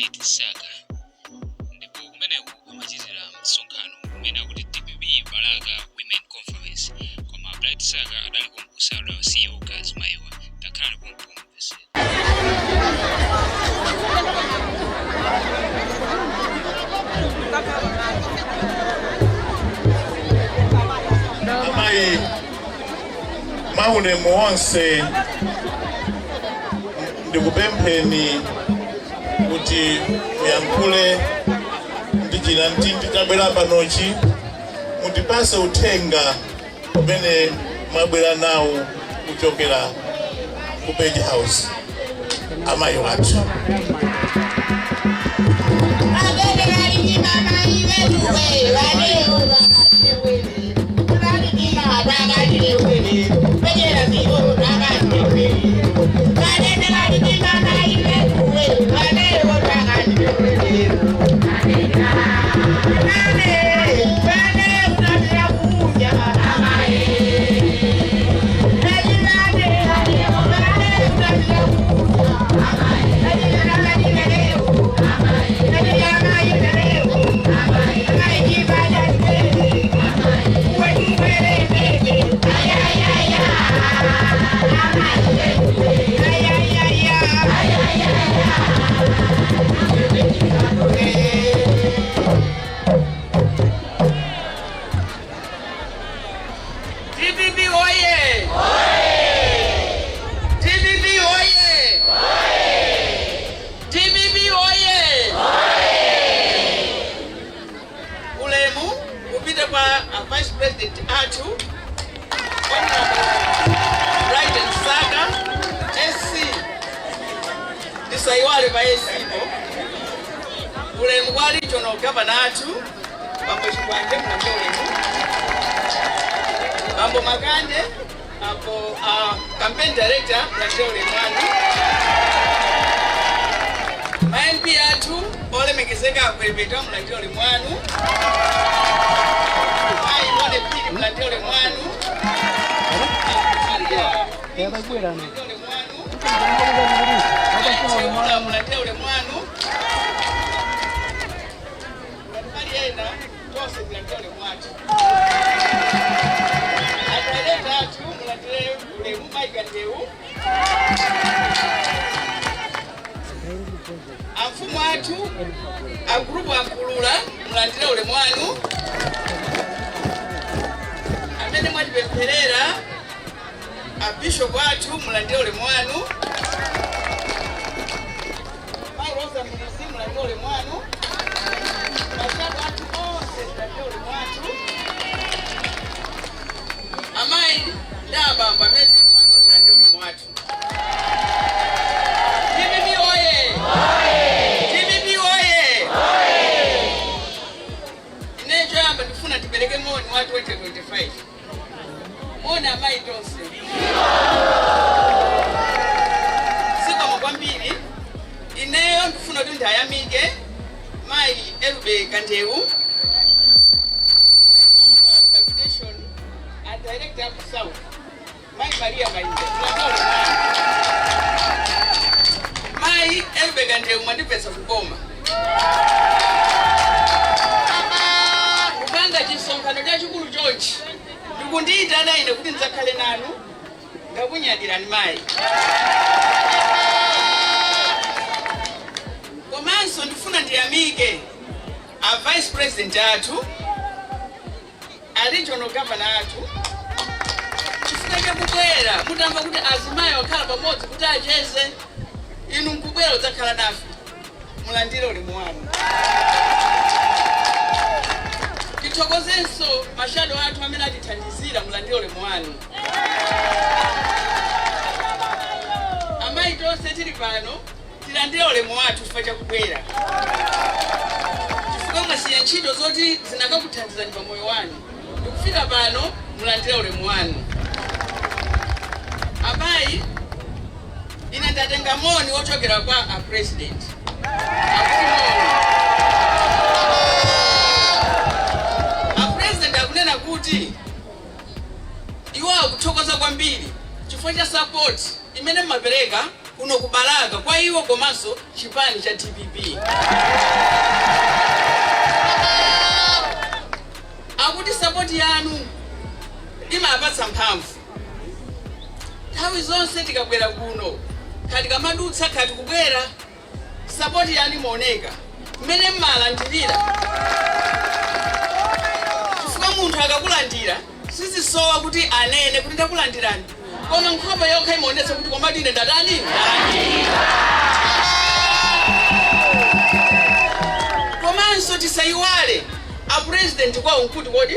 Bright Msaka, ndipo kumeneku amachitira msonkhano umene akuti DPP Balaka Women Conference. Koma Bright Msaka adali konko, sadawasiye okha azimayiwa. Takhalani pompo mumvetsere. Amayi, maulemu onse, ndikupempheni kuti muyankhule ndi chinamtindi chabwera panochi, mutipase uthenga umene mwabwera nawo kuchokera ku Page House. Amayi wathu. DPP oye! DPP oye! DPP oye! Ulemu upite kwa a Vice President athu, Honorable Bright Msaka SC. Ndisaiwale pa SC po. Ulemu kwa Regional Governor athu, Bambo Chikwanje, mlambe ulemu. Bambo Makande apo, campaign director, mlandire ulemu wanu. Ma MP athu olemekezeka, Akwelepeta, mlandire ulemu wanu. Mayi Mone Phiri, mlandire ulemu wanu. Mulandire ulemu wanu. Cheula, mulandire ulemu wanu. Pali ena tonse tilandire ulemu wathu. A director athu, mulandire ulemu, Mike Ndeu. Amfumu athu, a group ankulula, mulandire ulemu wanu. Amene mwatipempherera, abishopu athu, mulandire ulemu wanu. Mayi Rosa Mulisi, mulandire ulemu wanu. Ma shadow athu onse, tilandire ulemu wathu. Amayi ndi abambo amene tili pano, tilandire ulemu wathu. DPP oye! DPP oye! Ine choyamba ndifuna tipereke moni wa 2025. Moni amayi tonse. Zikomo kwambiri. Ineyo ndifuna kuti ndayamike mayi Elube Kandeu, salutation a director aku South, mayi Maria Mainza. Mayi Elube Kandeu, mwandipeza kukoma kupanga chisonkhano chachikulu chonchi ndikundiyitana ine kuti ndidzakhale nanu. Ndakunyadirani mayi. Komanso ndifuna ndiyamike a Vice President athu, a Regional Governor athu, chifukwa chakubwera mutamva kuti azimayi wakhala pamodzi kuti acheze, inu nkubwera udzakhala nafe. Mulandire ulemu wanu. Tithokozenso ma shadow athu amene atithandizira, mulandire ulemu wanu. Amayi tonse tili pano, tilandire ulemu wathu chifukwa chakubwera, chifukwa mwasiya ntchito zoti zinakakuthandizani pa moyo wanu ndikufika pano. Mulandire ulemu wanu. Amayi, ine ndatenga moni wochokera kwa a President. Akuti moni. A President akunena kuti iwo akuthokoza kwambiri chifukwa cha support imene mmapereka. Kuno ku Balaka kwa iwo komanso chipani cha DPP. Akuti support yanu imapatsa mphamvu. Nthawi zonse tikabwera kuno, khati kamadutsa, khati kubwera, support yanu imaoneka mmene mmalandirira, chifukwa munthu akakulandira sizisowa kuti anene kuti ndakulandirani, koma nkhope yokha imaonetsa kuti komati ine ndatani, ndalandira. Komanso tisayiwale, a president kwawo nkuti kodi?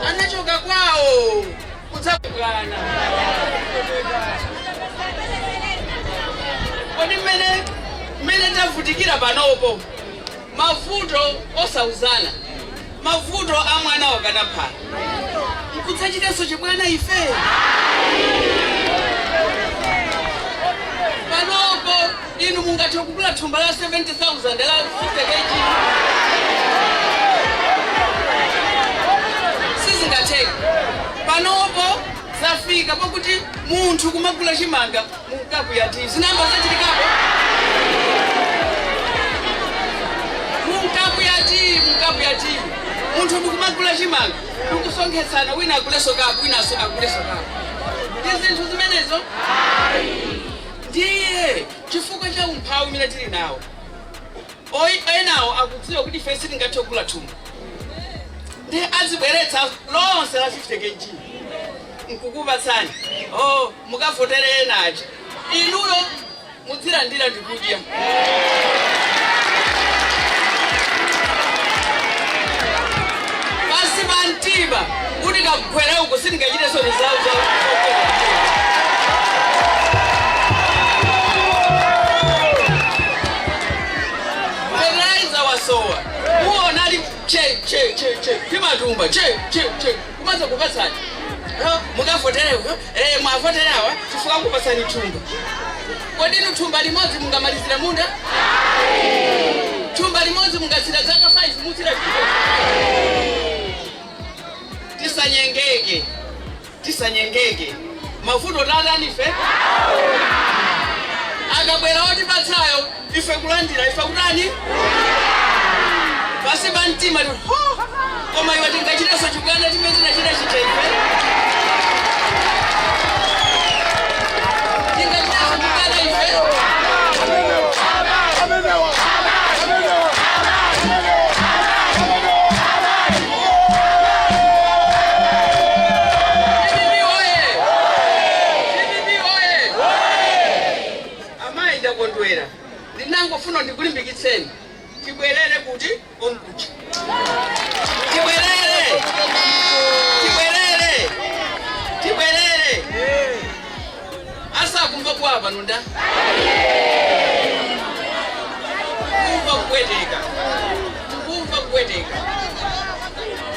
Anachoka kwawo kudzabwana. Kodi mmene tavutikira panopo, mavuto osauzana, mavuto a mwana wakanaphala, nkudzachitenso chibwana ife panopo? Inu mungathe kugula thumba la 70,000 la 50 kg? Sizingatheke. Panopo zafika pakuti munthu kumagula chimanga munkapu ya tii. Zinamba zachitikapo munkapu ya tii, munkapu ya tii munthu ndikumagula chimanga, ndikusonkhetsana, wina aguleso kapu, wina aguleso kapu. Ndi zinthu zimenezo. Ndiye chifukwa cha umphawi umene tili nawo, enawo akudziwa kuti ife sitingathe kugula thumba, ndi azibweretsa lonse la 50 kg nkukupatsani, oh, mukavotere enachi, inuyo mudzilandira ndikudya. Pasi pa mtima kuti kagwera uko, sindingachiteso zawo zawo. Fertilizer wasowa, uwona ali che che che che timatumba che che che kumaza kupatsani, mukavotere, mwavoterawa chifukwa kupatsani thumba. Kodi inu thumba limodzi mungamalizira munda? Thumba limodzi mungatsira zaka 5 mutsira? Tisanyengeke, tisanyengeke. Mavuto tatani ife? Akabwera otipatsayo, ife kulandira, ife kutani? Pasi pa mtima ho, koma iwe tingachitenso chibwana chimene tinachita chija ife? Tingachitenso chibwana ife? DPP oye! DPP oye! Amayi, ndakondwera. Ndinangofuna ndikulimbikitseni, tibwerere kuti konkuja, tibwerere, tibwerere, tibwerere. Asakumva kuwa pano, nda kumva kupweteka, tikumva kupweteka.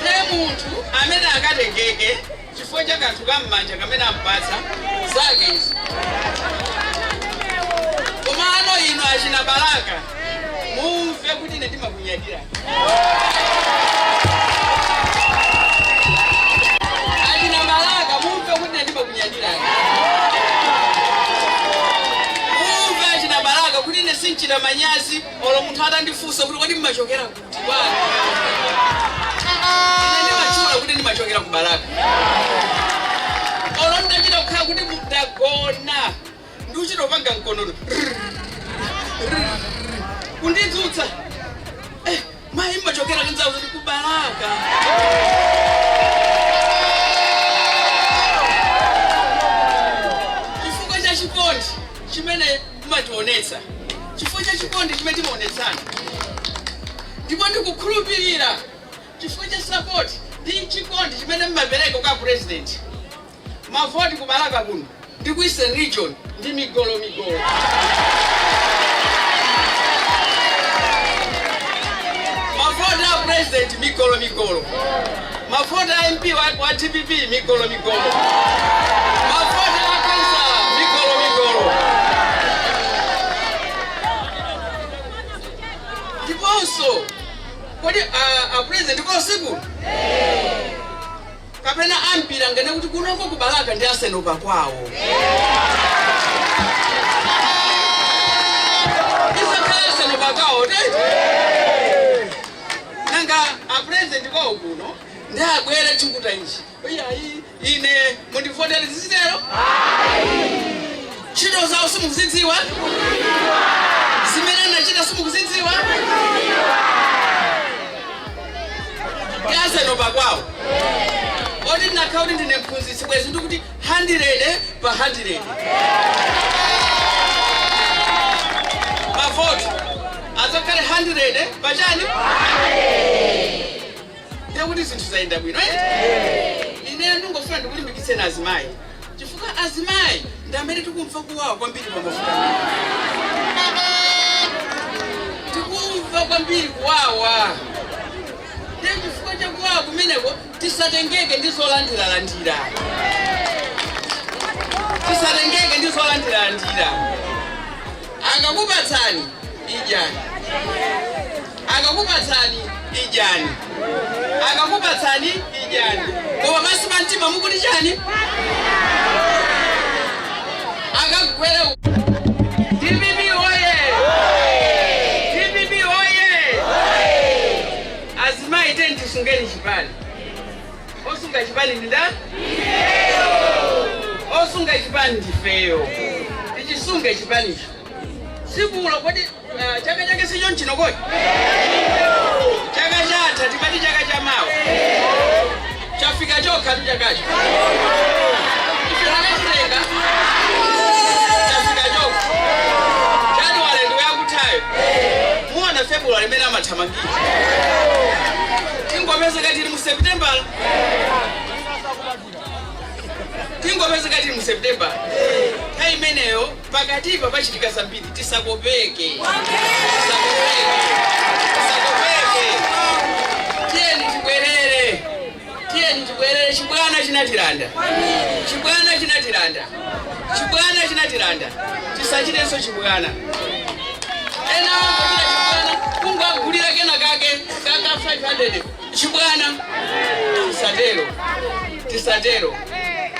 Te munthu amene akatengeke chifukwa cha kanthu kam'manja kamene ampatsa zake izo. Koma ano inu achina Balaka, mumve kuti ine ndimakunyadira. Achina Balaka, mumve kuti ine ndimakunyadirani. Mumve achina Balaka kuti ine sinchita manyazi olo munthu atandifunsa kuti kodi mmachokera kuti kwanu, ine ndimachula kuti ndimachokera ku Balaka. Olo ndachita kukhala kuti ndagona, ndiuchita kupanga mkonono kundidzutsa, "Mayi, mmachokera?" Ndinzawo kuti ku Balaka. Chifukwa cha chikondi chimene mumationetsa, chifukwa cha chikondi chimene timaonetsana, ndipo ndikukhulupirira chifukwa cha support ndi chikondi chimene mmapereka kwa president, mavoti ku Balaka kuno ndi ku Eastern Region ndi migolo migolo. Mavoti a president migolo migolo, mavoti a MP wa DPP migolo migolo, mavoti a kansala migolo migolo. Ndiponso kodi a president konse kapena ampira ngene kuti kunoko ku Balaka ndi Arsenal pakwawo. Ndabwera chinguta ichi, iyayi, ine mundivotere. Zizitero ntchito zawo simukuzidziwa, zimene anachita simukuzidziwa. Yazeno pakwawo oti ndinakhala kuti ndine mphunzitsi, bwezi ndikuti 100 pa 100 mavoti adzakhale 100 pachani, ndekuti zinthu zayenda bwino, eh? Ine ndingofuna ndikulimbikitseni azimayi, chifukwa azimayi ndi amene tikumva kuwawa kwambiri pa mafuta. Tikumva kwambiri kuwawa. Ndiye chifukwa chakuwawa kumeneko, tisatengeke ndi zolandiralandira, tisatengeke ndi zolandiralandira. Akakupatsani, idyani. Akakupatsani, idyani. Akakupatsani, idyani, koma pansi pa mtima mukuti chani? Akagwera. DPP oye! DPP oye! Azimayi, teni tisungeni chipani. Osunga chipani ndi ndani? Osunga chipani ndifeyo. Tichisunge chipanicho. Sikulo kodi chaka chake sicho nchino? Kodi chaka chatha timati chaka chamawa, chafika chokha tu chakacho. Ife takachitenga, chafika chokha. January ndiwe yakuthayo, muona February imene amathamangira, tingopezeka tili mu September, tingopezeka tili mu September. Nthawi imeneyo pakatipa pachitika zambiri. Tisakopeke, tisakopeke, tisakopeke. Tiyeni tibwerere, tiyeni tibwerere. Chibwana chinatilanda, chibwana chinatilanda, chibwana chinatilanda. Tisachitenso chibwana. Ena angochita chibwana, kungagulira kena kake kaka 500, chibwana. Tisatero, tisatero.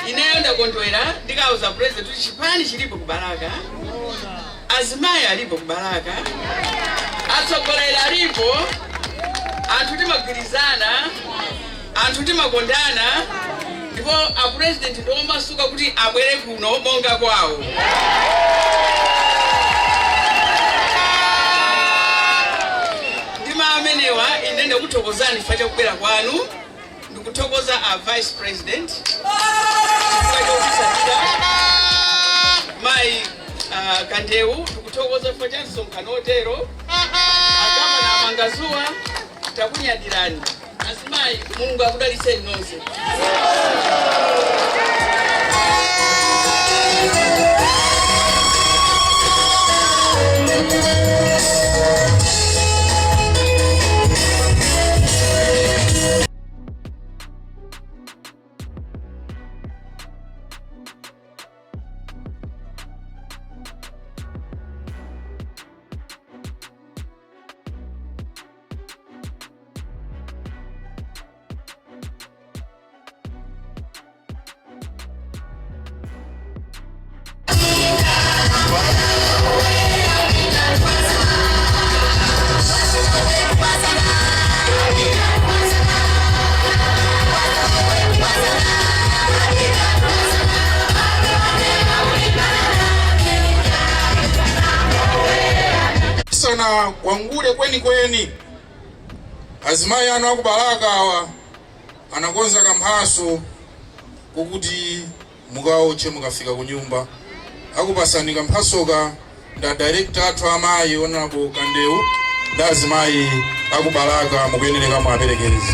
Ineyo ndakondwera. Ndikauza President kuti chipani chilipo ku Balaka, azimayi alipo ku Balaka, atsogoleri alipo, anthu timagwirizana, anthu timakondana, ndipo a President ndiomasuka kuti abwere kuno monga kwawo. Ndima amenewa, ine ndakuthokozani chifukwa chakubwera kwanu. Ndikuthokoza a Vice President chifukwa chotisatira, mayi Kandewu. Ndikuthokoza chifukwa cha msonkhano otero. Agavana Amangazuwa, takunyadirani. Azimayi, Mulungu akudalitseni nonse. Sana kwangule kwenikweni, azimayi anu akubalaka awa anakonza kamphaso kokuti mukaotche mukafika ku nyumba. Akupasani kamphasoka nda director athu amayi Honorable Kandewu ndi azimayi akubalaka. Mukuyenereka muaperekerezi.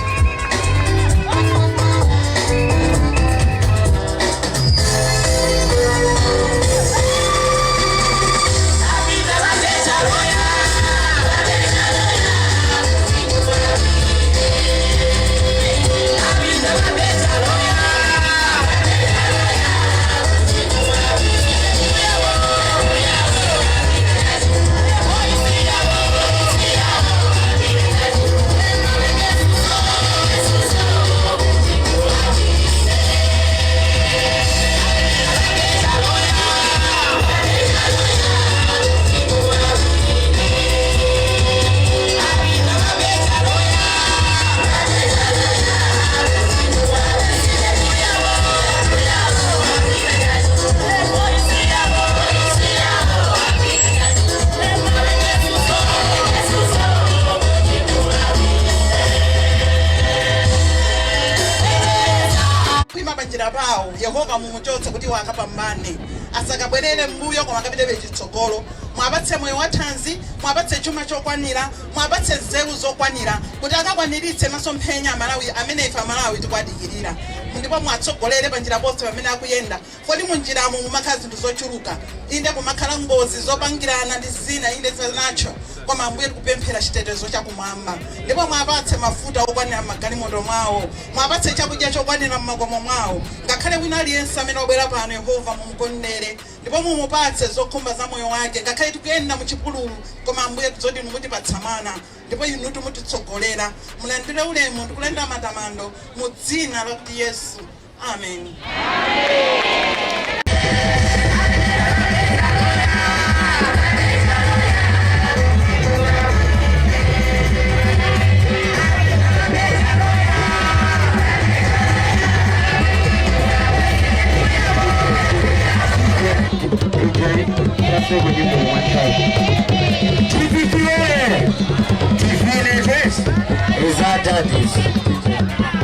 Yehova, mumuchotse kuti iwo akapambane, asakabwerere m'mbuyo koma akapitebe chitsogolo. Mwapatse moyo wathanzi, mwapatse chuma chokwanira, mwapatse nzeru zokwanira kuti akakwaniritse masomphenya Amalawi amene ife Amalawi tikuwadikirira, ndipo mwatsogolere panjira ponse pamene akuyenda. Kodi munjiramo mumakhala zinthu zochuluka, inde kumakhala ngozi zopangirana ndi zina, inde zinacho, koma Ambuye, tikupemphera chitetezo chakumwamba. Ndipo mwapatse mafuta okwanira m'magalimoto mwawo, mwapatse chakudya chokwanira m'makomo mwawo. Ngakhale wina aliyense amene wabwera pano, Yehova, mumukondere ndipo mumupatse zokhumba za moyo wake. Ngakhale tikuyenda muchipululu, koma Ambuye, tidzoti inu mutipatsa mana ndipo inutu mutitsogolera. Mulandire ulemu ndi kulandira matamando mu dzina lakuti Yesu, amen. TVPA! TV face is our daddies.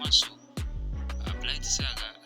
Komanso Bright Saka.